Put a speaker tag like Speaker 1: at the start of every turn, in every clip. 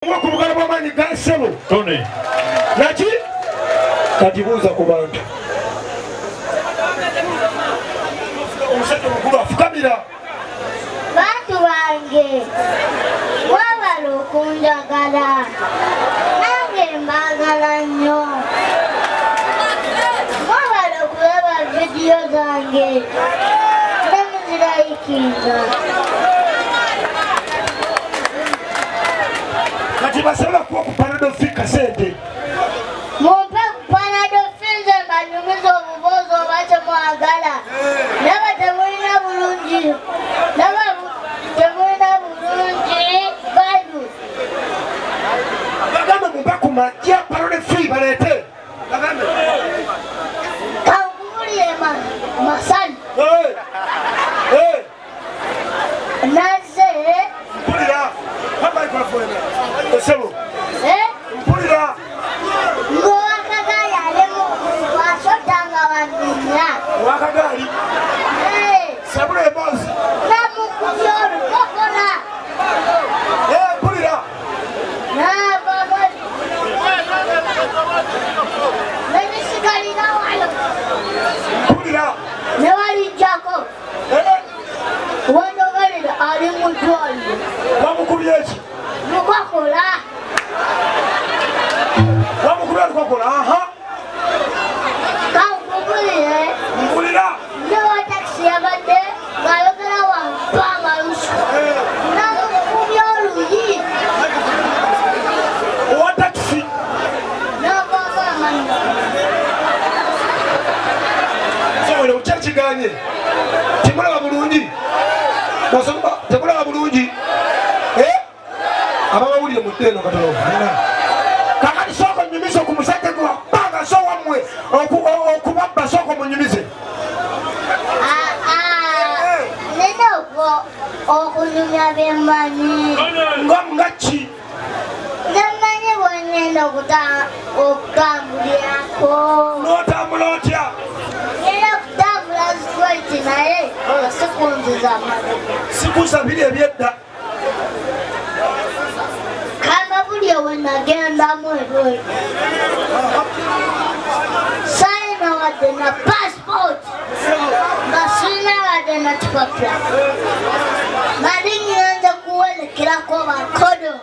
Speaker 1: Ku bugalo bw'amaanyi ga ssebo.
Speaker 2: Tony.
Speaker 1: Naki kati buuza ku bantu. Omusajja omukulu afukamira.
Speaker 3: Bantu bange, mwebale okunjagala, nange mbaagala nnyo. Mwebale okulaba vidiyo zange ne muzirayikinga.
Speaker 1: Kati basobola kuwa ku Panadol Free kasente.
Speaker 3: Mumpe ku Panadol Free nze mbanyumize obuboozi oba kyemwagala. Ndaba temulina bulungi, ndaba temulina bulungi value.
Speaker 1: Bagambe mumpe ku majja Panadol Free baleete. Bagambe.
Speaker 3: Kankubulire masani.
Speaker 1: Hey! Hey!
Speaker 3: Nazze.
Speaker 1: Mpulira. Pa microphone. Esebo.
Speaker 3: Eh?
Speaker 1: Mpulira.
Speaker 3: Ng'owakagaali ali mu wasota nga wanninya.
Speaker 1: Owakagaali?
Speaker 3: Eh.
Speaker 1: Sabula emboozi.
Speaker 3: Namukubye olukokola.
Speaker 1: Eh, mpulira.
Speaker 3: N'ava ne bisigalira wano.
Speaker 1: Mpulira.
Speaker 3: Ne balijjako. Wandogalira ali mu ddwaliro.
Speaker 1: Bamukubye ki?
Speaker 3: Lukokola.
Speaker 1: Bamukubye lukokola, aha.
Speaker 3: Kankubulire.
Speaker 1: Mpulira.
Speaker 3: Ne wa takisi yabadde ng'ayogera wampa amalusu. Namukubye oluyi.
Speaker 1: Owa takisi.
Speaker 3: N'avaamu amannyo.
Speaker 1: Sobola okukya kiganye. Temulaba bulungi. Basoma temulaba bulungi. Ababawulire mu ddeeno katono. Kakati sooka onnyumize ku musajja gwe wabbanga so wammwe okubabba, sooka omunyumize.
Speaker 3: Nina okunyumya bye mmanyi.
Speaker 1: Nga ki?
Speaker 3: Nze mmanyi bwe ngenda okutambulirako.
Speaker 1: N'otambula otya?
Speaker 3: Ngenda kutambula straight naye sikunziza mabega.
Speaker 1: Sikuza biri ebyedda.
Speaker 3: Kamba buli we nagendamu ebweru. Sirina wadde na passport. Nga sirina wadde na kipapula. Nali ngenze kuwerekerako bakodo.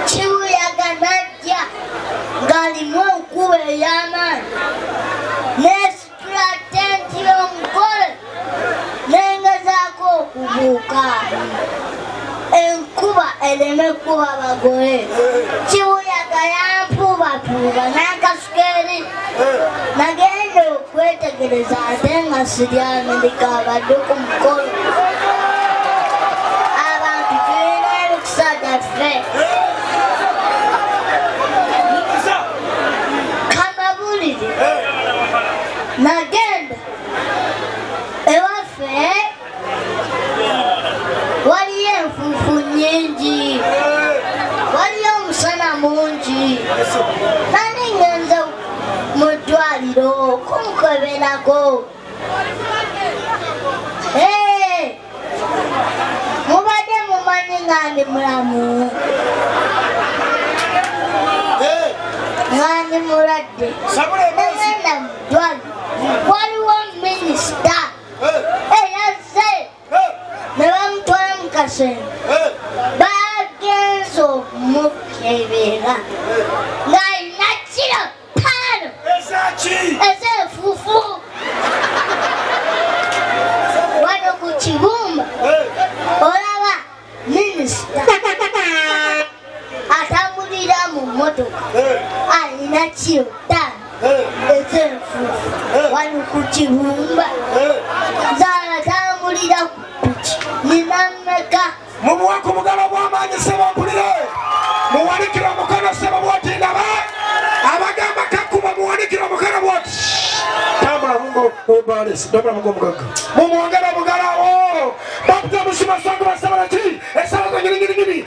Speaker 3: Kibuyaga najja ng'alimu enkuba ey'amaanyi. Neesitula tenti y'omugole nengezaako okubuuka. Enkuba ereme kuba bagole. Kibuyaga yampuubatuuba n'akasuka eri. Nagenda okwetegereza ate nga siri Amerika abadde ku mukolo. Abantu tulina emikisa gyaffe. Kambabuulire. Nagenda ewaffe waliyo enfuufu nnyingi, waliyo omusana mungi. Nali ngenze mu ddwaliro kunkeberako. Mubadde mumanyi nga ndi mulamu, nga ndi mulwadde.
Speaker 1: Sabula emboozi.
Speaker 3: Nagenda mu ddwaliro, waliwo minisita eyazze ne bamutwala mu kasenge. Bagenze okumukebera ng'alina kiro 5
Speaker 1: Ezaki?
Speaker 3: ez'enfuufu wano ku kibumba. Olaba minisita atambulira mu mmotoka alina kiro 5 ez'enfuufu wano ku kibumba. Zaatambulira ku piki nina mmeka?
Speaker 1: Mumuwe ku bugalo bw'amaanyi ssebo mpulire. Muwanikire omukono ssebo bw'oti ndaba. Abagamba kakuba muwanikire omukono bw'oti. Tambula mungo obalesi, tambula mungo omugagga. Mumwongere obugalo awo. Baputa musima songo basabala ki? Essala zo nyini nyini nyini.